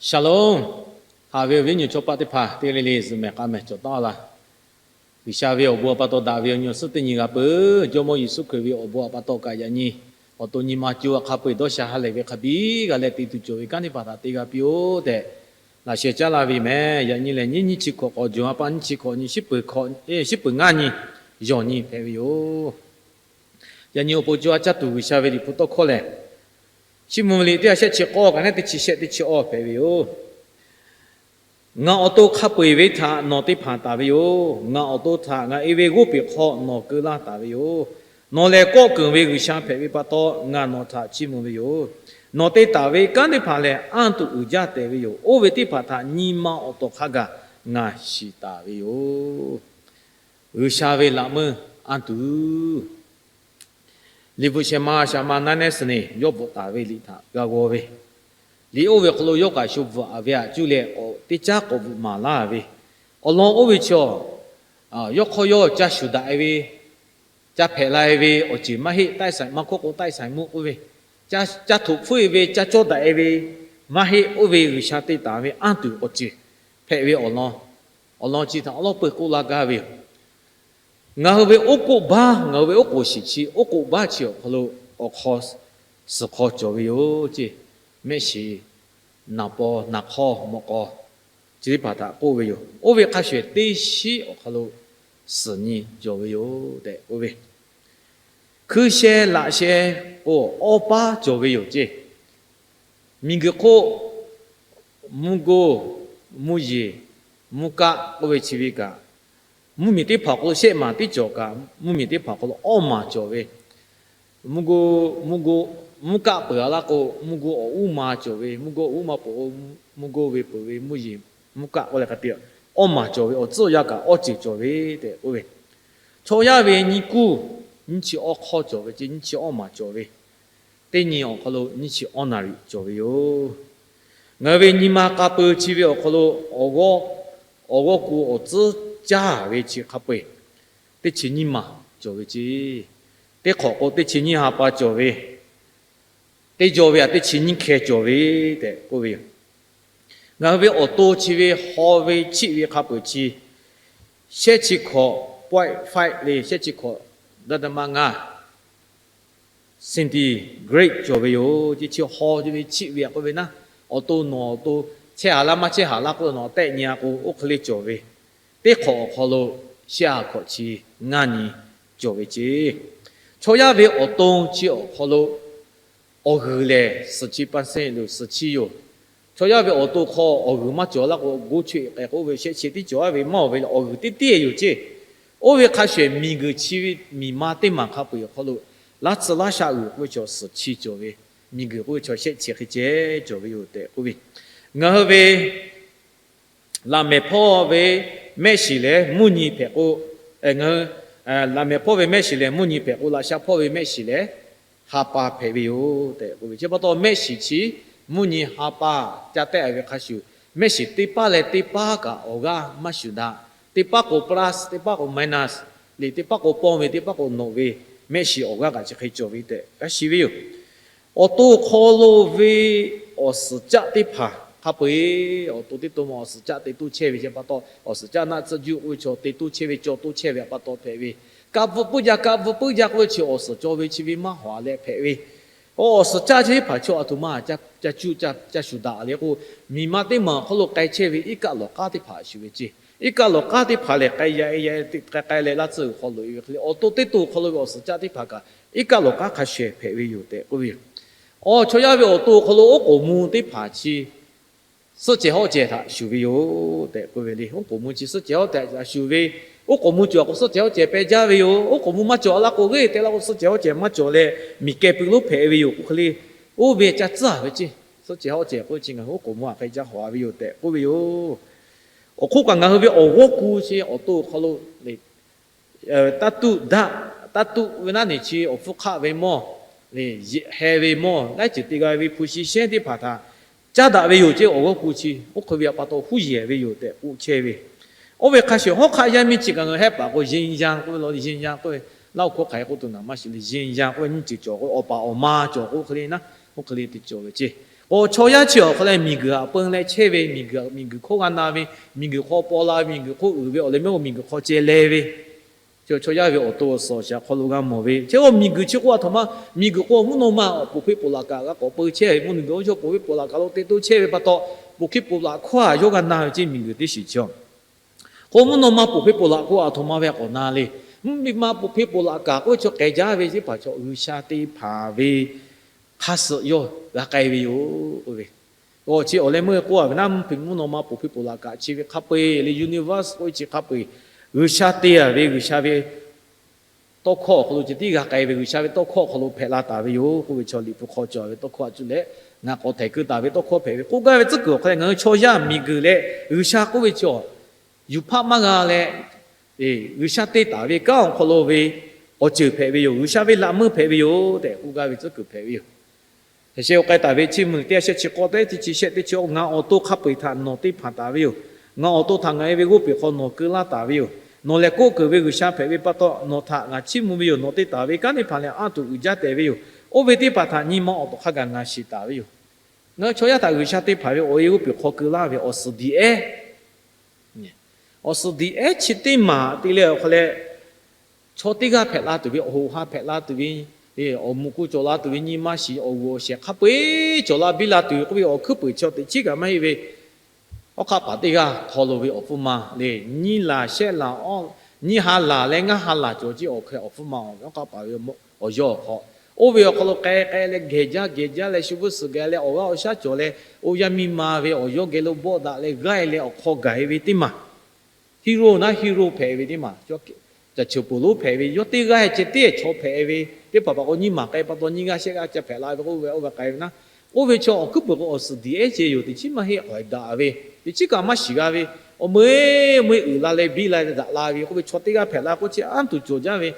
Shalom. Haꞈ ve awˬ viˉ nyi chaw paˆ teˇ hpaˍ, teˇ g'aˇ le le zuhꞈ mehˍ k'a mehˍ cawˬ taˍ laˇ. G'uiˬsha ve awˬ bon awˬ pa taw daꞈ ve awˬ nyi awˬ suhˉ teˇ nyi g'a peuˬ. Jawˇmawˇ Yeˍsuˆ Hkriꞈ ve awˬ bon awˬ pa taw kaꞈ yaꞈ nyi awˬ to nyi ma co a hk'a peu-eˬ dawˇ sha ha lehˬ ve hk'a biˇ g'a leh te tuˬ cawˬ ve kanˉ teˇ hpaˍ htaꞈ te g'a piˇ-oˆ tehꞈ laꞈ sheh caˉ laˇ ve yoˬ mehˍ. Yaꞈ nyi lehˬ, nyiˇ nyiˇ chi hkawꞈ k'awꞈ jawˬ ha pa nyiˇ chi hkawꞈ nyi shiˉ peuˬ ngaˇ nyi yawˬ nyi hpehꞈ ve yoˬ. Yaꞈ nyi awˬ pon co a caˇ tuˬ G'uiˬsha ve Liꞈ hpu tawˇ hkawˇ lehˬ, Chiˇ mvuh ve liꞈ teˇ ha shehˆ chi k'awˇ kaꞈ neˉ teˇ chi shehˆ teˇ chi awˇ hpehꞈ ve yoˬ. Ngaˬ awˬ to hk'a peu-eˬ ve htaꞈ nawˬ te hpanˍ taˍ ve yoˬ. Ngaˬ awˬ to htaꞈ ngaˬ e ve g'oˇ peˬ hk'aw nawˬ keu laˇ taˍ ve yoˬ. Nawˬ lehˬ kawˆ keunˍ ve G'uiˬsha hpehꞈ ve pa taw, ngaˬ nawˬ htaꞈ chiˇ mvuh ve yoˬ. Nawˬ te taˍ ve kanˉ teˇ hpaˍ lehˬ, anˇ tuˬ uiˍ jaˇ tehꞈ ve yoˬ. Oˇ ve teˇ hpaˍ htaꞈ nyi ma awˬ tawˬ hk'a gaˬ ngaˬ shiˍ taˍ ve yoˬ. G'uiˬsha ve laꞈ meuˇ anˇ tuˬ. Liꞈ bvuhꞈ shehˍ ma shaˍ ma naˉ nehˉ suhˍ neˬ yawˇ bvuhꞈ taˍ ve liꞈ htaꞈ g'a g'aw ve, liꞈ oˇ ve awˬ hk'aw lo yawˇ kaꞈ shu bvuhꞈ-a ve htaꞈ cuˇ leh k'awꞈ teˇ caˉ k'awꞈ bvuhꞈ maˍ laˇ ve, awˬ lawn oˇ ve chaw yawˇ hk'aw yawˇ ca shuˍ daꞈ-e ve, ca hpehꞈ la-e ve awˬ ceuˬ maˇ heˆ. Taˆ saiˍ maˇ hkawˇ k'o taˆ saiˍ mvuhˇ k'oˆ ve, ca htoꞈ hpfuhˇ-e ve, ca cawˇ daꞈ-e ve maˇ heˆ. Oˇ ve G'uiˬsha te taˍ ve anˇ tuˬ awˬ ceuˬ hpehꞈ ve awˬ lawn, awˬ lawn chi htaꞈ awˉ lawˉ peu k'oˆ laˇ gaˇ ve yoˬ. Ngaˬ hui ve oˉ k'oˆ baˇ, ngaˬ hui ve oˉ k'oˍ shiˍ chi, oˉ k'oˍ baˇ chi awˬ hk'aw lo awˬ hk'aw suhˍ hk'aw cawˬ ve yoˬ ceˇ. Mehˆ shiˍ naˍ paw naˍ hk'awˇ mawꞈ k'aw chi teˇ hpaˍ htaꞈ k'oˆ ve yoˬ. Oˇ ve hk'a shuˍ ehˍ teˇ shiˉ awˬ hk'aw lo suhˍ nyi cawˬ ve yoˬ tehꞈ k'oˆ ve, hkui sheh laꞈ sheh k'o awˇ paˉ cawˬ ve yoˬ ceˇ. Miˬguiˬ hk'oˆ mvuhˇ go, mvuhˇ yeˬ, mvuhˇ kaˆ k'oˆ ve chi ve kaꞈ, mvuhˇmiˬ teˇ hpaˍ awˬ hk'aw lo shehˆ maˬ tiˉ cawˬ kaꞈ, mvuhˇmiˬ teˇ hpaˍ awˬ hk'aw lo awˇ maˬ cawˬ ve, mvuhˇ go, mvuhˇ kaˆ peuˬ-a laˇ k'o, mvuhˇ go awˬ uˉ ma cawˬ ve, mvuhˇ go awˬ uˉ ma peuˬ k'o, mvuhˇ go ve peuˬ ve mvuhˇ yeˬ, mvuhˇ kaˆ k'oˆ leh hk'a te, awˇ maˬ cawˬ ve, awˬ tcuhˉ awˬ yanˇ kaꞈ awˇ ceuˬ cawˬ ve tehꞈ k'oˆ ve, chaw yaˇ ve nyiˇ kuˇ, nyiˇ chi awˇ hk'awˇ cawˬ ve ceˇ, nyiˇ chi awˇ maˬ cawˬ ve, teˇ nyi awˬ hk'aw lo nyiˇ chi awˇ naˍriˍ cawˬ ve yoˬ. Ngaˬ hui ve nyi ma k'a peu chi ve awˬ hk'aw lo awˬ g'awˇ, awˬ g'awˇ ku awˬ tcuhˉ caˇ ve chi hk'a peu-eˬ teˇ chi nyiˇ maˬ cawˬ ve ceˇ. Teˇ hk'awꞈ k'o teˇ chi nyiˇ ha pa cawˬ ve, teˇ jaw ve aꞈ teˇ chi nyiˇ hkeh cawˬ ve tehꞈ k'oˆ ve yoˬ. Ngaˬ hui ve awˬ to chi ve haw ve chiˆ ve hk'a peu-eˬ chi, shehˆ chi hkawꞈ point five le, shehˆ chi hkawꞈ daꞈ daꞈ maˇ ngaˇ centigrade cawˬ ve yoˬ ceˇ. Chi haw ve chiˆ ve aꞈ k'oˆ ve naˉ, awˬ to nawˬ awˬ to chehˇ haˍ laˇ maˇ chehˇ haˍ laˇ k'oˆ nawˬ tehˆ nyi-a k'o, oˇ hk'e le cawˬ ve, teˇ hk'awꞈ awˬ hk'aw lo shehˆ ha hkawꞈ chi ngaˇ nyi cawˬ ve ceˇ. Chaw yaˇ ve awˬ to chi awˬ hk'aw lo awˬ g'uiˬ lehˬ suhˍ chi pa se lo suhˍ chi yoˬ. Chaw yaˇ ve awˬ to hk'aw awˬ g'uiˬ maˇ cawˬ laˇ k'o, goˇ chaweh k'ai k'oˆ ve shehˆ chi tiˉ cawˬ-a ve maˇ-oˬ ve le, awˬ g'uiˬ teˇ tiˉ yoˬ ceˇ. Oˇ ve hk'a shuˍ ehˍ miˬguiˬ chi ve miˬ ma teˇ maˬ hk'a peu-eˬ awˬ hk'aw lo laˇ tsuhˇ laˇ sha g'uiˬ k'oˆ ve chaw suhˍ chi cawˬ ve, miˬguiˬ k'oˆ ve chaw shehˆ chi hk'e ceh cawˬ ve yoˬ tehꞈ k'oˆ ve, ngaˬ hui ve laꞈ mehˍ hpawˇ ve mehˆ shiˍ lehˬ mvuhˇ nyi hpehꞈ k'o, ngaˬ hui laꞈ mehˍ hpawˇ ve mehˆ shiˍ lehˬ mvuhˇ nyi hpehꞈ k'o, laꞈ sha hpawˇ ve mehˆ shiˍ lehˬ ha pa hpehꞈ ve yoˬ tehꞈ k'oˆ ve. Chi pa taw mehˆ shiˍ chi mvuhˇ nyi ha pa ca tehˆ ve hk'a shuˍ, mehˆ shiˍ teˇ paˉ leh teˇ paˉ kaꞈ awˬ g'aˇ maˇ shuˍ daꞈ. Teˇ paˉ k'o plus, teˇ paˉ k'o minus le, teˇ paˉ k'o pawˇ ve, teˇ paˉ k'o nawꞈ ve, mehˆ shiˍ awˬ g'aˇ kaꞈ chi hk'e cawˬ ve tehꞈ g'a shiˍ ve yoˬ. Awˬ to hk'aw lo ve awˬ suhˍ caˆ teˇ hpaˍ hk'a peu-eˬ, awˬ to teˇ to ma awˬ suhˍ caˆ te toˇ chehˇ ve chi pa taw, awˬ suhˍ caˆ naˆ tcuhˆ juˆ k'oˆ ve chaw te toˇ chehˇ ve, cawˬ toˇ chehˇ ve pa taw hpehꞈ ve. Kaˆ bvuhꞈ puiˉ jaˇ, kaˆ bvuhꞈ puiˉ jaˇ k'oˆ ve chi awˬ suhˍ cawˬ ve chi ve maˇ hawˍ-a leh hpehꞈ ve. Awˬ suhˍ caˆ chi teˇ hpaˍ chaw a htoꞈ ma ca cuˇ ca shuˍ daꞈ le k'o, miˬ ma teˇ maˬ awˬ hk'aw lo k'ai chehˇ ve iˉ kaˆ lawˬ k'aˉ teˇ hpaˍ shuˍ ve ceˇ. Iˉ kaˆ lawˬ k'aˉ teˇ hpaˍ lehˬ k'ai ya e ya e k'ai k'ai leh laˇ tsuhˇ g'uiˬ hk'aw loꞈ e ve hk'e le, awˬ to teˇ to hk'aw lo ve awˬ suhˍ caˆ teˇ hpaˍ kaꞈ iˉ kaˆ lawˬ k'aˉ hk'a shuˍ hpehꞈ ve yoˬ tehꞈ k'oˆ ve yoˬ. Awˬ chaw yaˇ ve awˬ to awˬ hk'aw lo oˉ k'oˍ mvuh teˇ hpaˍ chi suhˆ cehˬ hawˉ cehˬ htaꞈ shuˍ ve yoˬ tehꞈ k'oˆ ve le. Oˉ k'oˍ mvuh chi suhˆ cehˬ hawˉ cehˬ htaꞈ shuˍ ve, oˉ k'oˍ mvuh cawˬ k'o suhˆ cehˬ hawˉ cehˬ peh jaˇ ve yoˬ. Oˉ k'oˍ mvuh maˇ cawˬ laˇ k'o, g'eˇ te laˇ k'o suhˆ cehˬ hawˉ cehˬ maˇ cawˬ leh, miˬ keh pui lonˉ hpehꞈ ve yoˬ k'oˆ hk'e le. Oˇ ve ca tcuhˉ ve ceˇ. Suhˆ cehˬ hawˉ cehˬ k'oˆ ve chi ngaˬ hui oˉ k'oˍ mvuh htaꞈ hk'e ca hawˍ ve yoˬ tehꞈ k'oˆ ve yoˬ. Awˬ hk'oˆ kaꞈ ngaˬ hui ve awˬ g'awˇ ku chi awˬ to awˬ hk'aw lo le, taˇ tuˆ daˆ, taˇ tuˆ ve naˉ neˬ chi awˬ hpfuhˇ hk'aˆ ve mawˇ le, yeꞈ heh ve mawˇ, laiˉ ceuˬ te g'a ve hpu shi shehnˉ teˇ hpaˍ htaꞈ caˇ daꞈ ve yoˬ ceˇ. Awˬ g'awˇ ku chi oˇ hk'e ve pa taw huˉ yehˬ ve yoˬ tehꞈ k'oˆ chehˇ ve. Oˇ ve hk'a shuˍ hawˉ hk'aˆ yaˇ miˇ chi kaꞈ ngaˬ hui hehˆ paˍ k'o ยืนยัน k'oˆ ve la, ยืนยัน k'oˆ ve, laˇ oˇ hkawˇ hk'aˬ hk'e k'oˆ tuˬ naˍ maˇ shiˍ le, ยืนยัน k'oˆ ve nyiˇ ceuˬ cawˬ k'o, awˬ paˍ awˬ ma cawˬ k'o hk'e le naˉ, oˇ hk'e le te cawˬ ve ceˇ. K'o, chaw yaˇ chi awˬ hk'aw leh miˬguiˬ htaꞈ peun leh chehˇ ve, miˬguiˬ htaꞈ miˬguiˬ hk'oˆ g'a na ve, miˬguiˬ hk'aw paw la ve, miˬguiˬ hk'oˆ uiˍ ve awˬ leh mehˆ k'o miˬguiˬ hk'aw ceh leh ve, chaw yaˇ ve awˬ to awˬ suhˍ awˬ shaˍ hk'aw lo g'a mawˬ ve. Chi k'o, miˬguiˬ chi k'o a htoꞈ ma, miˬguiˬ k'o mvuhˇ naw ma awˬ poˬ hpeˇ poˬ laꞈ kaꞈ g'a k'awꞈ peu chehˇ ve, mvuhˇ naw ma awˬ hk'aw poˬ hpeˇ poˬ laꞈ kaꞈ lo te to chehˇ ve pa taw, poˬ hpeˇ poˬ laꞈ hkawˇ a yawˇ g'a na ve ceˇ miˬguiˬ teˇ shiˍ chi k'o, mvuhˇ naw ma poˬ hpeˇ poˬ laꞈ k'o a htoꞈ ma ve k'awꞈ na le. Mvuhˇ miˬ ma poˬ hpeˇ poˬ laꞈ kaꞈ k'oˆ ve chaw k'ai jaˇ ve teˇ hpaˍ chaw G'uiˬsha te hpanˍ ve hk'a suh yawˇ g'a k'ai ve yoˬ k'oˆ ve. Chi awˬ leh meuˇ k'oˆ a ve naˉ, mvuhˇ miˬ mvuhˇ naw ma poˬ hpeˇ poˬ laꞈ kaꞈ chi ve hk'a peu-eˬ le, universe k'oˆ ve chi hk'a peu-eˬ G'uiˬsha te a ve G'uiˬsha ve tawˇ hkawˇ awˬ hk'aw lo ceh tiˉ g'a k'ai ve, G'uiˬsha ve tawˇ hkawˇ awˬ hk'aw lo hpehꞈ la taˍ ve yoˬ k'oˆ ve chaw Liꞈ hpu hk'aw cawˬ ve tawˇ hkawˇ a cuˇ leh ngaˬ k'awꞈ htaiˍ keu taˍ ve tawˇ hkawˇ hpehꞈ ve k'oˆ gaˇ ve tcuhˉ kuiˬ awˬ hk'aw leh ngaˬ hui chaw yaˇ miˬguiˬ leh G'uiˬsha k'oˆ ve chaw yuˬ hpaˆ maˇ g'a leh, G'uiˬsha te taˍ ve kanˉ awˬ hk'aw lo ve awˬ ceuˬ hpehꞈ ve yoˬ. G'uiˬsha ve laꞈ meuˇ hpehꞈ ve yoˬ tehꞈ k'oˆ gaˇ ve tcuhˉ kuiˬ hpehꞈ ve yoˬ. Yaꞈ sheh k'ai taˍ ve Chiˇ mvuh liꞈ teˇ ha shehˆ chi k'awˇ teˇ chi shehˆ teˇ chi, ngaˬ awˬ to hk'a peu-eˬ htaꞈ nawˬ te hpanˍ taˍ ve yoˬ. Ngaˬ awˬ to htaꞈ ngaˬ e ve g'oˇ peˬ hk'aw nawˬ keu laˇ taˍ ve yoˬ. Nawˬ lehˬ k'oˆ keunˍ ve G'uiˬsha hpehꞈ ve pa taw, nawˬ htaꞈ ngaˬ chiˇ mvuh ve yoˬ. Nawˬ te taˍ ve kanˉ teˇ hpaˍ lehˬ anˇ tuˬ uiˍ jaˇ tehꞈ ve yoˬ. Oˇ ve teˇ hpaˍ htaꞈ nyi ma awˬ tawˬ hk'a gaˬ ngaˬ shiˍ taˍ ve yoˬ. Ngaˬ hui chaw yaˇ htaꞈ G'uiˬsha te hpanˍ ve awˬ e g'oˇ peˬ hk'aw keu laˇ ve awˬ suhˍ diꞈ ehˉ awˬ suhˍ diꞈ ehˉ chi teˇ maˬ te leh awˬ hk'aw leh, chaw teˇ g'aˇ hpehꞈ la tuˬ ve, awˬ hoꞈ ha hpehꞈ la tuˬ ve, awˬ muꞈ ku cawˬ la tuˬ ve, nyi ma shiˍ awˬ g'uiˬ awˬ shehˍ hk'a peu-eˬ cawˬ la biˇ la tuˬ ve k'oˆ ve awˬ hkuiˉ puiˍ chaw teꞈ chiˉ kaꞈ maˇ heˆ ve, awˬ hk'aˆ paˍ teˇ g'aˇ htaw lo ve awˬ hpfuhˇ ma le, nyiˇ laˬ shehˆ laˬ, nyiˇ ha laˬ leh ngaˇ ha laˬ cawˬ ceˇ awˬ hk'e awˬ hpfuhˇ ma awˬ hk'aˆ paˍ ve awˬ yawˇ awˬ hk'aw, oˇ ve awˬ hk'aw lo k'ai k'ai leh gehˬ jaˇ gehˬ jaˇ leh shu vuˇ suhˍ gaˬ leh awˬ g'aˇ awˬ shaˉ cawˬ leh, oˇ yaˇ miˇ ma ve awˬ yawˇ geh lo bawˆ daꞈ leh g'aˇ e leh awˬ hk'aw gaˬ e ve teˇ maˬ, hero naˉ hero hpehꞈ ve teˇ maˬ, caˬ ceuˬ poˬ lonˉ hpehꞈ ve, yawˇ teˇ g'aˇ ceh tiˉ chaw hpehꞈ ve teˇ hpaˍ hpaˍ k'o, nyiˇ maˬ k'ai pa taw nyiˇ g'aˇ shehˆ g'aˇ ca hpehꞈ la ve k'oˆ ve, oˇ ve k'ai ve naˉ, oˇ ve chaw awˬ hkuiˉ puiˍ k'o awˬ suhˍ diꞈ ehˉ ceh yoˬ. Teꞈ chiˉ maˇ heˆ, k'awꞈ daꞈ ve, teꞈ chiˉ kaꞈ maˇ shiˍ g'a ve, awˬ meuˇ meuˇ uiˍ la leh biˇ la leh daꞈ la ve k'oˆ ve chaw teˇ g'aˇ hpehꞈ la k'oˆ chi anˇ tuˬ cawˬ jaˇ ve,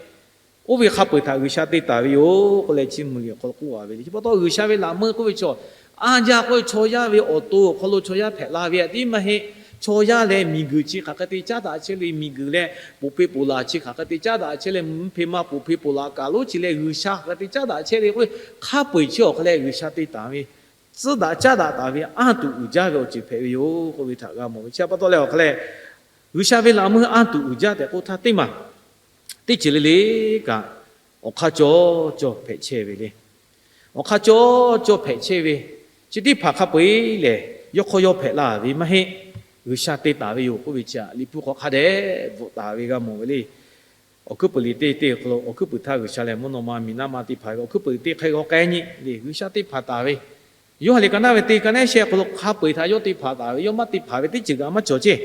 oˇ ve hk'a peu-eˬ htaꞈ G'uiˬsha te taˍ ve yoˬ k'oˆ leh Chiˇ mvuh liꞈ awˬ hk'aw lo k'oˆ a ve le. Chi pa taw G'uiˬsha ve laꞈ meuˇ k'oˆ ve chaw, a jaˇ k'oˆ ve chaw yaˇ ve awˬ to awˬ hk'aw lo chaw yaˇ hpehꞈ la ve htaꞈ tiˉ maˇ heˆ. Chaw yaˇ leh miˬguiˬ chi hk'aˬ hk'e te caˉ daꞈ chehˇ le, miˬguiˬ leh poˬ hpeˇ poˬ laˬ chi hk'aˬ hk'e te caˉ daꞈ chehˇ le, mvuhˇ hpeˇ ma poˬ hpeˇ poˬ laˬ kaꞈ lonˉ chi leh G'uiˬsha hk'aˬ hk'e te caˉ daꞈ chehˇ le k'oˆ ve, hk'a peu-eˬ chi awˬ hk'aw leh G'uiˬsha te taˍ ve, tcuhˉ daꞈ caˉ daꞈ taˍ ve anˇ tuˬ uiˍ jaˇ ve awˬ ceuˬ hpehꞈ ve yoˬ k'oˆ ve htaꞈ g'a mawˬ ve. Chi pa taw leh awˬ hk'aw leh G'uiˬsha ve laꞈ meuˇ anˇ tuˬ uiˍ jaˇ tehꞈ k'oˆ htaˇ teˇ maˬ teˇ ceuˬ le le kaꞈ awˬ hk'aˇ cawˇ cawˇ hpehꞈ chehˇ ve le. Awˬ hk'aˇ cawˇ cawˇ hpehꞈ chehˇ ve, chi teˇ hpaˍ hk'a peu-eˬ lehˬ yawˇ hk'aw yawˇ hpehꞈ la ve maˇ heˆ. G'uiˬsha te taˍ ve yoˬ k'oˆ ve chi Liꞈ hpu hk'aw hk'a dehꞈ bvuhꞈ taˍ ve g'a mawˬ ve le. Awˬ hkuiˉ puiˍ liꞈ teˇ teˇ hk'aw lo awˬ hkuiˉ puiˍ htaˇ G'uiˬsha lehˬ mvuhˇ naw ma miˬ naˆ ma te hpanˍ ve awˬ hkuiˉ puiˍ teˇ hk'e g'aw k'ai nyi le, G'uiˬsha te hpanˍ taˍ ve Yoˇhanˬ liꞈ ka naˉ ve teˇ ka naˉ shehˆ hk'aw lo hk'a peu-eˬ htaꞈ yawˇ te hpanˍ taˍ ve, yawˇ maˇ te hpanˍ ve teˇ ceuˬ kaꞈ maˇ cawˬ ceˇ.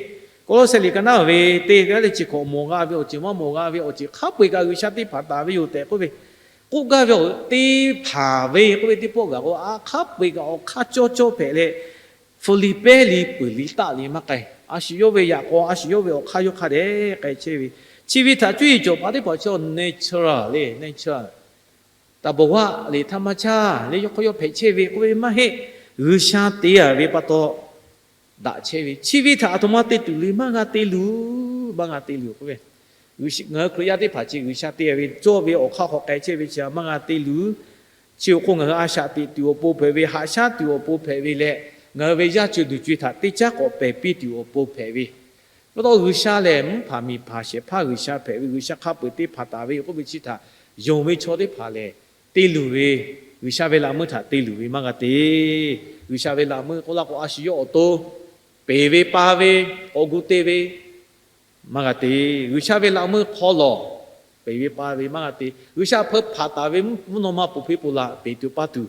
Kawˇlawˇsehˆ liꞈ ka naˉ ve teˇ ka naˉ teˇ chi hk'awꞈ mawˬ g'a ve awˬ ceuˬ maˇ mawˬ g'a ve awˬ ceuˬ hk'a peu-eˬ kaꞈ G'uiˬsha te hpanˍ taˍ ve yoˬ tehꞈ k'oˆ ve, k'oˆ gaˇ ve awˬ te hpanˍ ve k'oˆ ve teˇ pawˆ gaˬ k'o, a hk'a peu-eˬ kaꞈ awˬ hk'aˇ cawˇ cawˇ hpehꞈ leh, fu liˬ pehˇ liˬ peuˬ liˬ taˆ liˬ maˇ k'ai. A shu yawˇ ve yaꞈ k'aw a shu yawˇ ve awˬ hk'aˇ yawˇ hk'a dehꞈ k'ai chehˇ ve, chi ve htaꞈ cuˇ yiˍ cawˬ paˍ teˇ hpaˍ chi nature le, nature ธรรมชาติ le htaˇ maˇ caˇ le, yawˇ hk'aw yawˇ hpehꞈ chehˇ ve k'oˆ ve maˇ heˆ. G'uiˬsha te a ve pa taw daꞈ chehˇ ve, chi ve htaꞈ a htoꞈ ma te tuˬ le, maˇ g'a te luˬ, maˇ g'a te luˬ k'oˆ ve, ngaˬ hui Hkriꞈ yaˇ teˇ hpaˍ chi G'uiˬsha te ve cawˇ ve awˬ hk'aˇ hk'aw k'ai chehˇ ve chi maˇ g'a te luˬ. Chi awˬ hk'oˆ ngaˬ hui a shaꞈ teꞈ tuˬ awˬ pon hpehꞈ ve, haꞈ shaˉ tuˬ awˬ pon hpehꞈ ve leh, ngaˬ hui ve yaˇ co duˬ co-e htaꞈ teˇ caˉ k'awꞈ pehˬ piˇ tuˬ awˬ pon hpehꞈ ve, pa taw G'uiˬsha lehˬ mvuhˇ hpanˍ miˬ hpanˍ shehˍ hpaˇ G'uiˬsha hpehꞈ ve, G'uiˬsha hk'a peu-eˬ te hpanˍ taˍ ve k'oˆ ve chi htaꞈ yonˍ ve chaw teˇ hpaˍ lehˬ, te luˬ ve, G'uiˬsha ve laꞈ meuˇ htaꞈ te luˬ ve maˇ g'a te. G'uiˬsha ve laꞈ meuˇ k'oˆ laˇ k'o, a shu yawˇ awˬ to peˬ ve pa ve, k'awꞈ gu te ve maˇ g'a te. G'uiˬsha ve laꞈ meuˇ hk'aw lawˬ peˬ ve pa ve maˇ g'a te. G'uiˬsha hpeu hpanˍ taˍ ve mvuhˇ naw ma poˬ hpeˇ poˬ laˬ peˬ tuˬ pa tuˬ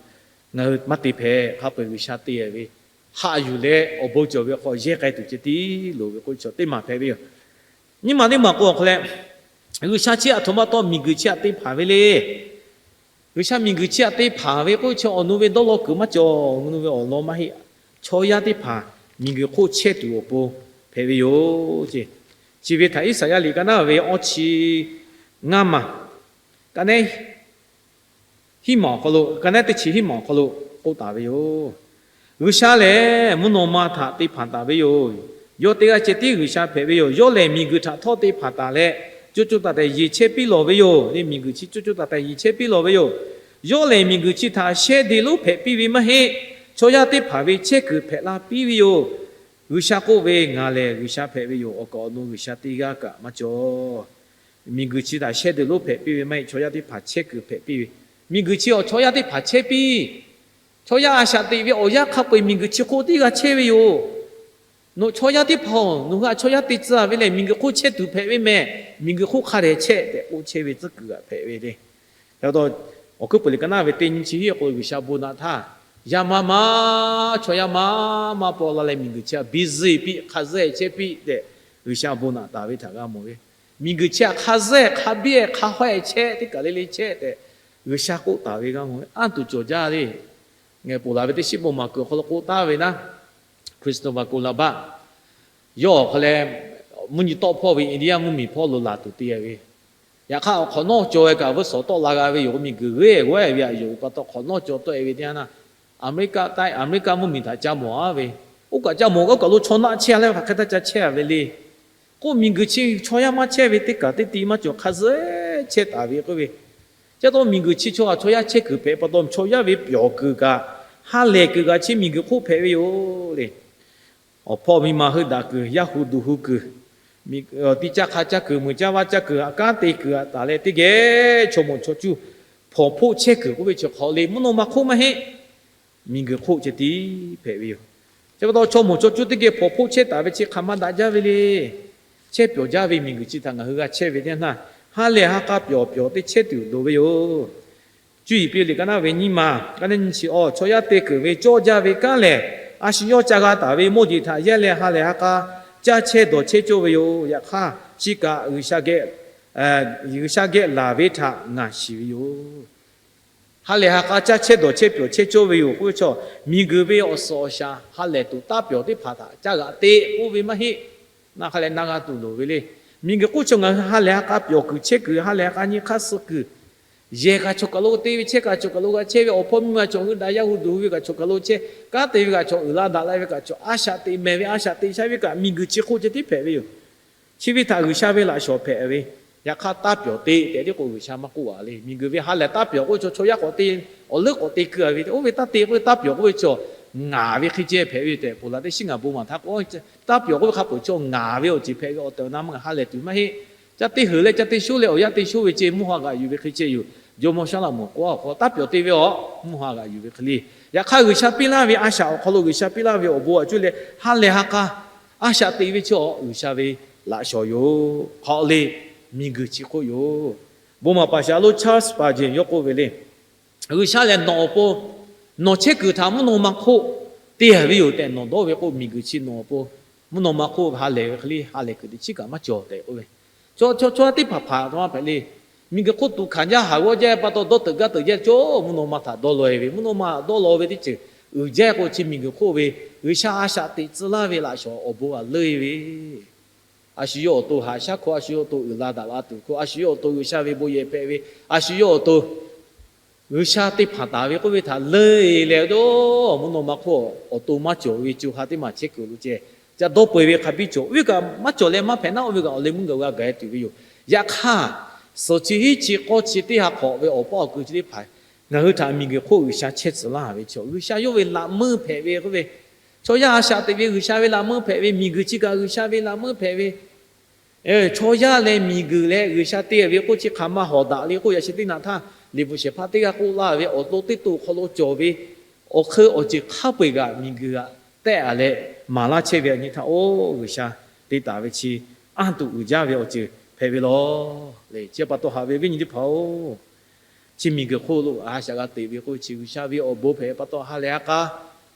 ngaˬ hui maˇ te hpehꞈ. Hk'a peu-eˬ G'uiˬsha te ve, haꞈ yuˬ leh awˬ bon cawˬ ve hk'aw yehˇ k'ai tuˬ ceh tiˉ loˍ ve k'oˆ ve chaw teˇ maˬ hpehꞈ ve yoˬ. Nyiˇ maˬ teˇ maˬ k'o awˬ hk'aw leh, G'uiˬsha chi a htoꞈ ma taw miˬguiˬ chi htaꞈ te hpanˍ ve le. G'uiˬsha miˬguiˬ chi htaꞈ te hpanˍ ve k'oˆ ve chi awˬ nu ve dawˇ law kuiˬ maˇ cawˬ, awˬ nu ve awˬ lawn maˇ heˆ. Chaw yaˇ teˇ hpaˍ miˬguiˬ hk'oˆ chehˇ tuˬ awˬ pon hpehꞈ ve yoˬ ce. Chi ve htaꞈ Iˉsaˍyaˆ liꞈ ka naˉ ve awˇ chi ngaˇ maˬ, ka naˉ hiˉ maˬ awˬ hk'aw lo, ka naˉ teˇ chi hiˉ maˬ awˬ hk'aw lo k'oˆ taˍ ve yoˬ. G'uiˬsha lehˬ mvuhˇ naw ma htaꞈ te hpanˍ taˍ ve yoˬ. Yawˇ teˇ g'aˇ ceh tiˉ G'uiˬsha hpehꞈ ve yoˬ. Yawˇ lehˬ miˬguiˬ htaꞈ htawˇ te hpanˍ taˍ leh, co co taiˍ taiˍ yeˬ chehˇ piˇ lawˬ ve yoˬ le. Miˬguiˬ chi co co taiˍ taiˍ yeˬ chehˇ piˇ lawˬ ve yoˬ. Yawˇ lehˬ miˬguiˬ chi htaꞈ shehˇ de lonˉ hpehꞈ piˇ ve maˇ heˆ. Chaw yaˇ teˇ hpaˍ ve chehˇ kuiˬ hpehꞈ la piˇ ve yoˬ. G'uiˬsha k'oˆ ve, Ngaˬ lehˬ G'uiˬsha hpehꞈ ve yoˬ. Awˬ kaˍ awˬ nu g'uiˬsha teˇ g'aˇ kaꞈ maˇ cawˬ. Miˬguiˬ chi htaꞈ shehˇ deuˬ lonˉ hpehꞈ piˇ ve maˇ heˆ. Chaw yaˇ teˇ hpaˍ chehˇ kuiˬ hpehꞈ piˇ ve. Miˬguiˬ chi awˬ chaw yaˇ teˇ hpaˍ chehˇ piˇ. Chaw yaˇ a shaꞈ teꞈ ve awˬ yanˇ hk'a peu-eˬ miˬguiˬ chi hk'oˆ teˇ g'aˇ chehˇ ve yoˬ. Nawˬ chaw yaˇ teˇ hpaˍ-oˬ, nawˬ hui a chaw yaˇ te tcuh ve lehˬ, miˬguiˬ hk'oˆ chehˇ tuˬ hpehꞈ ve mehˍ. Miˬguiˬ hk'oˆ hk'a dehꞈ chehˇ tehꞈ k'oˆ chehˇ ve tcuhˉ kuiˬ g'aꞈ hpehꞈ ve le. Yaꞈ taw, awˬ hkuiˉ puiˍ liꞈ ka naˇ ve teˇ nyi chi hiˆ awˬ hk'aw lo G'uiˬsha bon naꞈ htaˇ, yaˇ maˇ maˇ, chaw yaˇ maˇ maˇ paw la leh miˬguiˬ chi htaꞈ busy piˇ, hk'a zuhˆ chehˇ piˇ tehꞈ G'uiˬsha bon naꞈ taˍ ve htaꞈ g'a mawˬ ve. Miˬguiˬ chi htaꞈ hk'a zuhˆ hk'a biˇ hk'a hawehˇ chehˇ, teˇ kaˬ le le chehˇ tehꞈ G'uiˬsha k'oˆ taˍ ve g'a mawˬ ve. Anˇ tuˬ cawˬ jaˇ le. Ngaˬ ponˬ laˬ ve teˇ shiˉ bon maˍ kuiˬ awˬ hk'aw lo k'oˆ taˍ ve naˉ, Christopher Columbus yawˇ awˬ hk'aw leh mvuhˇ nyi tawˆ hpawˇ ve India mvuhˇmiˬ hpawˇ lo laˬ tuˬ te ve. Yaꞈ hk'aˇ, awˬ hk'awꞈ nawˉ caw e kaꞈ vuhˇ shawˍ tawˆ la g'a ve yoˬ. Miˬguiˬ g'euˆ g'awehˇ ve aꞈ yoˬ pa taw, hk'awꞈ nawˉ caw tawˆ e ve teˇ yanˇ naˇ, America taˆ, America mvuhˇmiˬ htaꞈ ca mawˬ a ve. Oˇ kaꞈ ca mawˬ k'o, oˇ kaˬ lo chaw naˆ chehˇ a leh hk'aˬ hk'e taˇ ca chehˇ a ve le. K'oˆ, miˬguiˬ chi chaw yaˇ maˇ chehˇ ve teˇ kaˬ teˇ ti maˇ cawˬ, hk'a zuhˆ chehˇ taˍ ve k'oˆ ve. Chi pa taw, miˬguiˬ chi chaw a chaw yaˇ chehˇ kuiˬ hpehꞈ pa taw, chaw yaˇ ve pyawˬ kuiˬ kaꞈ, ha lehˬ kuiˬ kaꞈ chi miˬguiˬ hk'oˆ hpehꞈ ve yoˬ le. Awˬ hpawˇ miˇ ma heuˆ daꞈ kuiˬ, yaˇ hu duˬ hu kuiˬ, tiˇ caˇ hk'a caˇ kuiˬ, muiˬ caˇ vaˇ caˇ kuiˬ, aꞈ kanˉ te kuiˬ aꞈ taˍ leh teˇ geh chaw mawˬ chaw cuˇ hpawnˬ hpoˆ chehˇ kuiˬ k'oˆ ve chi hk'aw le, mvuhˇ naw ma hk'oˆ maˇ heˆ. Miˬguiˬ hk'oˆ ceh tiˉ hpehꞈ ve yoˬ. Chi pa taw, chaw mawˬ chaw cuˇ teˇ geh hpawnˬ hpoˆ chehˇ taˍ ve chi hk'aˬ ma daꞈ jaˇ ve le. Chehˇ pyawˬ jaˇ ve miˬguiˬ chi htaꞈ ngaˬ hui g'a chehˇ ve teˇ yanˇ naˇ, ha lehˬ ha k'a pyawˬ pyawˬ teˇ chehˇ tuˬ loˍ ve yoˬ. Cuˇ yiˍ piˇ liꞈ ka naˇ ve nyiˇ ma, ka naˇ nyi chi awˬ, chaw yaˇ te kuiˬ ve cawˇ jaˇ ve kanˉ lehˬ, a shu yawˇ ca g'a taˍ ve mawˇ jeˬ htaꞈ yaˇ leh ha lehˬ ha k'a caˇ chehˇ dawˬ chehˇ cawˇ ve yoˬ. Yaꞈ hk'aˇ, chi kaꞈ G'uiˬsha geh laˬ ve htaꞈ ngaˬ shiˍ ve yoˬ. Ha lehˬ ha k'a caˇ chehˇ dawˬ chehˇ pyawˬ chehˇ cawˇ ve yoˬ k'oˆ ve chaw, miˬguiˬ ve awˬ suhˍ awˬ shaˍ ha lehˬ tuˬ taˇ pyawˬ teˇ hpaˍ htaꞈ caˇ g'aꞈ te k'oˆ ve maˇ heˆ. Naˆ hk'a leh na g'a tuˬ loˍ ve le. Miˬguiˬ hk'oˆ chaw ngaˬ hui ha lehˬ ha k'a pyawˬ kuiˬ chehˇ kuiˬ, ha lehˬ ha k'a nyi hk'aˇ suh kuiˬ, yehˬ kaꞈ chaw kaˬ lo te ve, chehˇ kaꞈ chaw kaˬ lo g'a chehˇ ve, awˬ hpawˇ miˇ ma chaw hui daꞈ, yaˇ hu duˬ hui ve kaꞈ chaw kaˬ lo chehˇ, kanˉ te ve kaꞈ chaw uiˍ la daꞈ la ve kaꞈ chaw, a shaꞈ teꞈ mehˍ ve a shaꞈ teꞈ sha ve kaꞈ miˬguiˬ chi hk'oˆ ceh tiˉ hpehꞈ ve yoˬ. Chi ve htaꞈ G'uiˬsha ve laꞈ shawˍ hpehꞈ ve. Yaꞈ hk'aˇ, taˇ pyawˬ te tehꞈ tiˉ k'o G'uiˬsha maˇ k'oˆ a le. Miˬguiˬ ve ha lehˬ taˇ pyawˬ k'oˆ ve chaw, chaw yaˇ k'awꞈ te, awˬ leuˉ k'awꞈ te keu a ve, oˇ ve taˇ te k'oˆ ve, taˇ pyawˬ k'oˆ ve chaw ngaˍ ve hk'e ceh hpehꞈ ve tehꞈ, ponˬ laˬ teˇ shiˉ ngaˬ bon maˍ htaˇ k'o, taˇ pyawˬ k'oˆ ve hk'a peuˬ chaw ngaˍ ve awˬ ceuˬ hpehꞈ ve awˬ tehˬ awˬ na maˇ ha lehˬ tuˬ maˇ heˆ. Caˇ teˇ heuˬ leh caˇ teˇ shonˉ leh awˬ yaˇ teˇ shonˉ ve ceh mvuhˇ ha g'aꞈ yuˬ ve hk'e ceh yoˬ. Jawˇmawˇ Saˉlaꞈmonˍ k'oˆ a hk'aw, taˇ pyawˬ te ve awˬ mvuhˇ ha g'aꞈ yuˬ ve hk'e le. Yaꞈ hk'aˇ, G'uiˬsha piˇ laˇ ve a shaꞈ awˬ hk'aw lo G'uiˬsha piˇ laˇ ve awˬ bon aꞈ cuˇ leh ha lehˬ ha k'a a shaꞈ teꞈ ve chaw G'uiˬsha ve laꞈ shawˍ yoˬ. Hk'aw le, miˬguiˬ chi hk'oˆ yoˬ. Bon maˍ paˍ shaˍ lo Charles Spurgeon yawˇ k'oˆ ve le. G'uiˬsha lehˬ nawˬ awˬ pon, nawˬ chehˇ kuiˬ htaꞈ mvuhˇ naw ma hk'oˆ te a ve yoˬ tehꞈ nawˬ dawˇ ve k'o, miˬguiˬ chi nawˬ awˬ pon mvuhˇ naw ma hk'oˆ ha lehˬ ve hk'e le, ha lehˬ kuiˬ teꞈ chiˉ kaꞈ maˇ cawˬ tehꞈ k'oˆ ve. Chaw, chaw, chaw teˇ hpaˍ hpaˍ htaꞈ ma hpehꞈ le. Miˬguiˬ hk'oˆ tuꞈ hkanˍ jaˇ haˍ g'awˇ jaˇ pa taw, dawˇ teuꞈ gaˇ teuꞈ jaˇ, chaw mvuhˇ naw ma htaꞈ dawˇ law e ve, mvuhˇ naw ma htaꞈ dawˇ law ve teˇ ceuˬ uiˍ jaˇ k'o, chi miˬguiˬ hk'oˆ ve G'uiˬsha a shaꞈ teꞈ tcuh laˇ ve laꞈ shawˍ awˬ bon g'a leuˇ e ve. A shu yawˇ awˬ to haꞈ shaˉ hkawˇ, a shu yawˇ awˬ to uiˍ la daꞈ la tuˬ hkawˇ, a shu yawˇ awˬ to G'uiˬsha ve bon yehˬ hpehꞈ ve, a shu yawˇ awˬ to G'uiˬsha te hpanˍ taˍ ve k'oˆ ve htaꞈ leuˇ e leh, mvuhˇ naw ma hk'oˆ awˬ to maˇ cawˬ ve co ha teˇ maˬ chehˇ kuiˬ lo ceh, ca dawˇ peu e ve hk'a biˇ cawˬ. Oˇ ve kaꞈ maˇ cawˬ leh maˇ hpehꞈ naˉ, oˇ ve kaꞈ awˬ leh mvuhˇ gaˬ g'a gaˬ e tuˬ ve yoˬ. Yaꞈ hk'aˇ, suhˍ chi hiˉ chi k'awˇ chi teˇ ha hk'awꞈ ve awˬ paˇ awˬ kui chi teˇ hpaˍ, ngaˬ hui htaꞈ miˬguiˬ hk'oˆ G'uiˬsha chehˇ tcuh laˇ ve chaw, G'uiˬsha yawˇ ve laꞈ meuˇ hpehꞈ ve k'oˆ ve, chaw yaˇ a shaꞈ teꞈ ve G'uiˬsha ve laꞈ meuˇ hpehꞈ ve, miˬguiˬ chi kaꞈ G'uiˬsha ve laꞈ meuˇ hpehꞈ ve, chaw yaˇ leh miˬguiˬ leh G'uiˬsha te ve k'oˆ chi hk'aˬ ma hawˍ daꞈ le k'oˆ, yaꞈ sheh teˇ naꞈ htaˇ liꞈ bvuhꞈ shehˍ hpaˇ teˇ g'aˇ k'oˆ laˇ ve awˬ to teˇ to awˬ hk'aw lo cawˬ ve awˬ hk'eun awˬ ceuˬ hk'a peu-eˬ g'aꞈ miˬguiˬ g'aꞈ tehˆ a leh maˍ laˇ chehˇ ve a nyi htaˇ, oˇ G'uiˬsha te taˍ ve chi anˇ tuˬ uiˍ jaˇ ve awˬ ceuˬ hpehꞈ ve law le. Chi pa taw haꞈ ve viˉ nyi teˇ hpaˍ-oˬ, chi miˬguiˬ hk'oˆ lo a shaꞈ g'a teꞈ ve k'oˆ ve chi G'uiˬsha ve awˬ bon hpehꞈ pa taw ha lehˬ ha k'a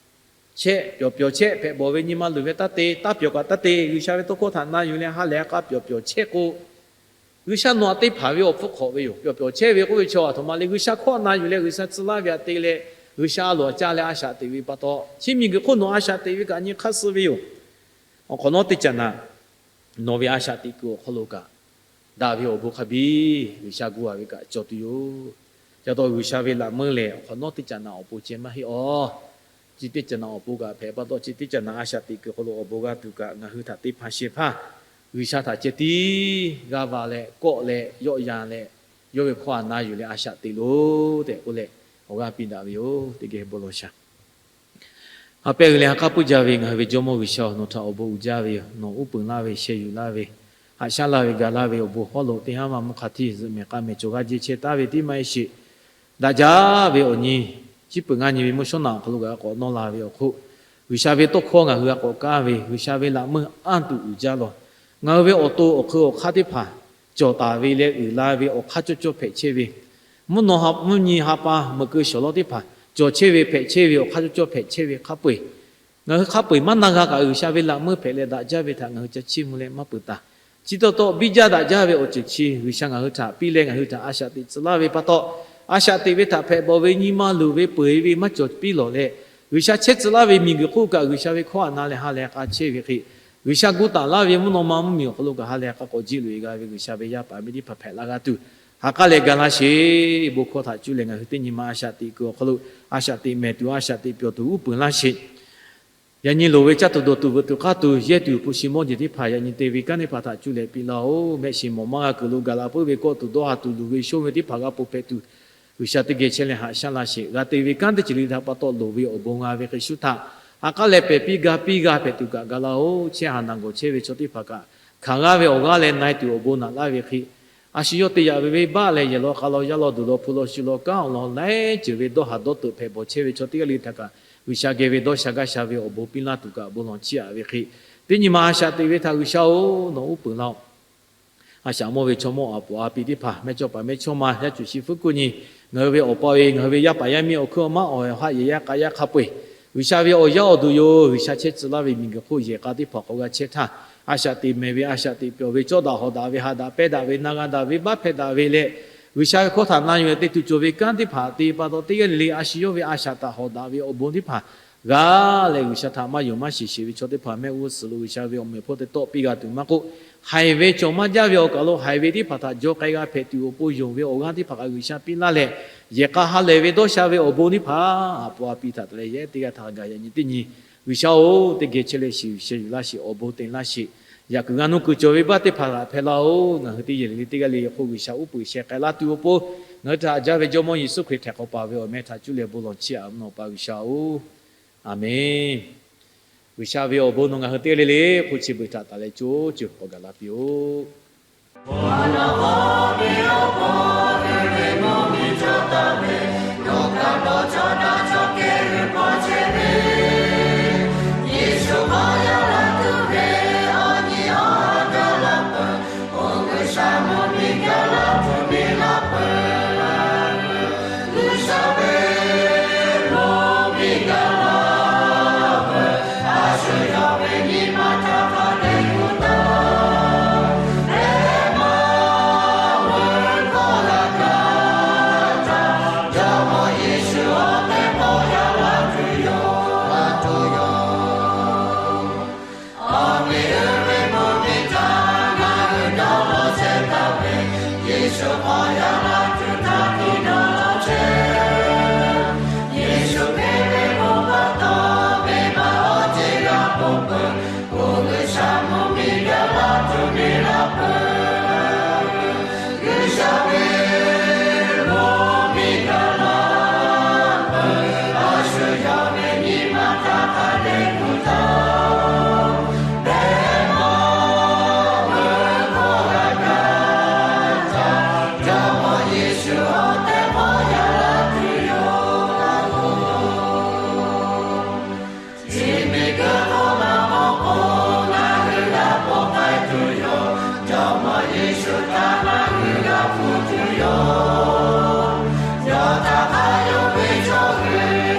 chehˇ, pyawˬ pyawˬ chehˇ hpehꞈ bawˬ ve nyi ma luˬ ve taˇ te, taˇ pyawˬ kaꞈ taˇ te, G'uiˬsha ve tawˇ hkawˇ htaꞈ na yuˬ leh ha lehˬ ha k'a pyawˬ pyawˬ chehˇ k'o, G'uiˬsha nawˬ aꞈ teˇ hpaˍ ve awˬ hpfuhˇ hk'awꞈ ve yoˬ. Pyawˬ pyawˬ chehˇ ve k'oˆ ve chaw a htoꞈ ma le, G'uiˬsha hkawˇ na yuˬ leh G'uiˬsha tcuh laˇ ve aꞈ te leh, G'uiˬsha a loˍ aꞈ caˇ leh a shaꞈ teꞈ ve pa taw, chi miˬguiˬ hk'oˆ nawˬ a shaꞈ teꞈ ve kaꞈ nyi hk'aˇ suh ve yoˬ. Awˬ hk'awꞈ nawˉ teˇ caꞈ naꞈ nawˬ ve a shaꞈ teꞈ kuiˬ awˬ hk'aw lo kaꞈ daꞈ ve awˬ bon hk'a biˇ G'uiˬsha gu a ve kaꞈ cawˬ tuˬ yoˬ. Ca taw G'uiˬsha ve laꞈ meuˇ lehˬ, awˬ hk'awꞈ nawˉ teˇ caꞈ naꞈ awˬ pon ceh maˇ heˆ awˬ. Chi teˇ caꞈ naꞈ awˬ pon kaꞈ hpehꞈ pa taw, chi teˇ caꞈ naꞈ a shaꞈ teꞈ kuiˬ hk'aw lo awˬ bon g'a tuˬ kaꞈ, ngaˬ hui htaꞈ teˇ hpaˍ shehˍ hpaˇ G'uiˬsha htaꞈ ceh tiˉ g'a va leh, kawˆ leh, yawˆ yan leh, yawˇ ve hkawˇ htaꞈ na yuˬ leh a shaꞈ teꞈ loˬ tehꞈ k'oˆ leh, awˬ g'aˇ piˇ daꞈ ve yoˬ. Teˇ geh bon lawˬ shaˍ. Ha pehˇ g'uiˬ leh ha k'aˉ puiˉ jaˇ ve ngaˬ hui ve Jawˇmawˇ G'uiˬsha-oˬ, nawˬ htaꞈ awˬ bon uiˍ jaˇ ve yoˬ. Nawˬ uˉ peunˍ laˇ ve, sheh yuˬ laˇ ve, haꞈ shaˉ laˇ ve, gaˬ laˇ ve awˬ bon hawˉ lo teˇ haˉ maˇ mvuhˇ hk'a htiˇ zuhꞈ mehˍ k'a mehˍ cawˬ g'aˇ jeˇ chehˇ taˍ ve tiˉ maˇ heˆ sheˍ. Daꞈ jaˇ ve awˬ nyi, chiˉ peuˬ ngaˇ nyi ve mvuhˇ shawˉ naꞈ awˬ hk'aw lo g'a k'awꞈ nawˇ la ve awˬ hk'oˆ, G'uiˬsha ve tawˇ hkawˇ ngaˬ hui g'a k'awꞈ kaˇ ve, G'uiˬsha ve laꞈ meuˇ anˇ tuˬ uiˍ jaˇ lawˬ. Ngaˬ hui ve awˬ to awˬ hk'eun awˬ hk'aˇ teˇ hpaˍ cawˬ taˍ ve leh uiˍ la ve awˬ hk'aˇ cawˇ cawˇ hpehꞈ chehˇ ve, mvuhˇ naw ha mvuhˇ nyi ha pa meuꞈ keu shawˍ lawˇ teˇ hpaˍ cawˬ chehˇ ve hpehꞈ chehˇ ve awˬ hk'aˇ cawˇ cawˇ hpehꞈ chehˇ ve hk'a peu-eˬ, ngaˬ hui hk'a peu-eˬ maˇ na g'a kaꞈ G'uiˬsha ve laꞈ meuˇ hpehꞈ leh daꞈ jaˇ ve htaꞈ ngaˬ hui ca chiˇ mvuh leh maˇ peuˬ taˍ. Chi taw taw biˇ jaˇ daꞈ jaˇ ve awˬ ceuˬ chi G'uiˬsha ngaˬ hui htaꞈ piˇ leh ngaˬ hui htaꞈ a shaꞈ teꞈ tcuh laˇ ve pa taw, a shaꞈ teꞈ ve htaꞈ hpehꞈ bawˬ ve nyi ma luˬ ve peuˬ-e ve maˇ cawˬ piˇ lawˬ leh, G'uiˬsha chehˇ tcuh laˇ ve miˬguiˬ hk'oˆ kaꞈ G'uiˬsha ve hkawˇ htaꞈ na leh ha lehˬ k'a chehˇ ve hk'e, G'uiˬsha gu taˍ laˇ ve mvuhˇ naw ma mvuhˇmiˬ awˬ hk'aw lo kaꞈ ha lehˬ k'a k'awꞈ jiˇ loꞈ-e g'a ve G'uiˬsha ve yaˇ paˍ miˇ teˇ hpaˍ hpehꞈ la g'a tuˬ, ha k'aˉ leh ga laˇ sheˍ. Bon hkawˇ htaꞈ cuˇ leh ngaˬ hui teˇ nyi ma a shaꞈ teꞈ kuiˬ awˬ hk'aw lo a shaꞈ teꞈ mehˍ tuˬ, a shaꞈ teꞈ pyawˬ tuˬ uˉ peunˍ laˇ sheˍ. Yaꞈ nyi loˍ ve caˇ tuˬ dawˬ tuˬ veuꞈ tuˬ k'aˇ tuˬ yehˇ tuˬ hpu shi mawˇ jeˬ teˇ hpaˍ yaꞈ nyi te ve kanˉ teˇ hpaˍ htaꞈ cuˇ leh piˇ laˇ-oˬ. Mehˆ shiˍ mawˬ maˇ g'a kuiˬ lo gaˬ la puiˉ ve kawˆ tuˬ dawˇ ha tuˬ luˬ ve shonˇ ve teˇ hpaˍ g'a ponˬ hpehꞈ tuˬ, G'uiˬsha teˇ geh chehˇ leh haꞈ shaˉ laˇ sheˍ. G'a te ve kanˉ teˇ ceuˬ le htaꞈ pa taw loˍ ve awˬ bon g'a ve hk'e shu htaꞈ ha k'aˉ leh pehˬ piˇ ga piˇ g'a hpehꞈ tuˬ kaꞈ ga laˇ-oˬ. Chehˇ haˍ naˬ gawˬ chehˇ ve chaw teˇ hpaˍ kaꞈ hkanˍ g'aˇ ve awˬ g'aˇ leh na-e tuˬ awˬ bon naꞈ laˇ ve hk'e, a shu yawˇ te yaꞈ ve venˇbaˆ leh yehˬ law k'a law yaˇ law duˬ law hpu law shu law kanˉ awˬ lawn laiˉ ceuˬ ve dawˇ haˍ dawˇ teuꞈ hpehꞈ bawˬ chehˇ ve chaw teˇ g'aˇ le htaꞈ kaꞈ G'uiˬsha geh ve dawˇ sha gaˇ sha ve awˬ bon piˇ laˇ tuˬ kaꞈ bon lawˬ chiˇ aꞈ ve hk'e, teˇ nyi ma a shaꞈ teꞈ ve htaꞈ G'uiˬsha-oˬ, nawˬ uˉ peunˍ laˇ-oˬ. A shaꞈ mawˇ ve chaw mawˇ aˬ puˍ a pi teˇ hpaˍ, mehˇchawˇ paˍ mehˇchawˇma, yaˇ cuˬ shi fuˉ kuˇ nyi, ngaˬ hui ve awˬ pa ve, ngaˬ hui ve yaˇ paˍ yaˇ miˇ awˬ hkuiˉ awˬ maˉ awˬ haꞈ yehˬ yaˇ k'a yaˇ hk'a peu-eˬ, G'uiˬsha ve awˬ yaˇ awˬ duˬ yoˬ. G'uiˬsha chehˇ tcuh laˇ ve miˬguiˬ hk'oˆ yehˬ k'a teˇ hpaˍ hk'aw g'a chehˇ htaˇ, a shaꞈ teꞈ mehˍ ve, a shaꞈ teꞈ pyawˬ ve, cawˇ daꞈ hawˍ daꞈ ve, haꞈ daꞈ pehnˇ daꞈ ve, na g'a daꞈ ve, baˆ hpehꞈ daꞈ ve leh, G'uiˬsha ve hkawˇ htaꞈ na yuˬ leh te tuˬ cawˬ ve kanˉ teˇ hpaˍ te pa taw teˇ g'aˇ le le a shu yawˇ ve a shaꞈ htaꞈ hawˍ daꞈ ve awˬ bon teˇ hpaˍ g'a leh, G'uiˬsha htaꞈ maˇ yonˍ maˇ shiˍ sheˍ ve chaw teˇ hpaˍ mehˆ g'uˇ suhˍ lo G'uiˬsha ve awˬ meh hpawˇ te tawˆ piˇ g'a tuˬ maˇ k'oˆ, haiˬ ve cawˬ maˇ jaˇ ve awˬ kaˬ lo haiˬ ve teˇ hpaˍ htaꞈ jaw k'ai g'a hpehꞈ tuˬ awˬ pon yonˍ ve awˬ g'aˇ teˇ hpaˍ kaꞈ G'uiˬsha piˇ laˇ leh, yehˬ k'a ha lehˬ ve dawˇ sha ve awˬ bon teˇ hpaˍ aˬ puˍ a pi htaꞈ te leh yehˉ teˇ g'aˇ htaꞈ gaˬ yaꞈ nyi teˇ nyi G'uiˬsha-oˬ, teˇ geh chehˇ leh shiˍ yuˬ sheh yuˬ laˇ sheˍ, awˬ bon te laˇ sheˍ. Yaꞈ kuiˬ g'a nuˇ kuiˬ cawˬ ve baˆ teˇ hpaˍ htaꞈ hpehꞈ laˇ-oˬ. Ngaˬ hui teˇ yehˬ le le teˇ g'aˇ le le hk'oˆ G'uiˬsha uˉ peunˍ sheh k'ai laˇ tuˬ awˬ pon, ngaˬ hui htaꞈ haꞈ jaˇ ve Jawˇmawˇ Yeˍsuˆ Hkriꞈ htaꞈ hk'awꞈ paˍ ve awˬ meh htaꞈ cuˇ leh bon lawˬ chiˇ aꞈ mvuhˇ naw pa G'uiˬsha-oˬ, Aˍmenˍ. G'uiˬsha ve awˬ bon nawˬ ngaˬ hui teˇ g'aˇ le le hk'oˆ chi beuꞈ htaꞈ taˍ leh co ceuˬ k'awꞈ gaˬ la piˇ-oˆ.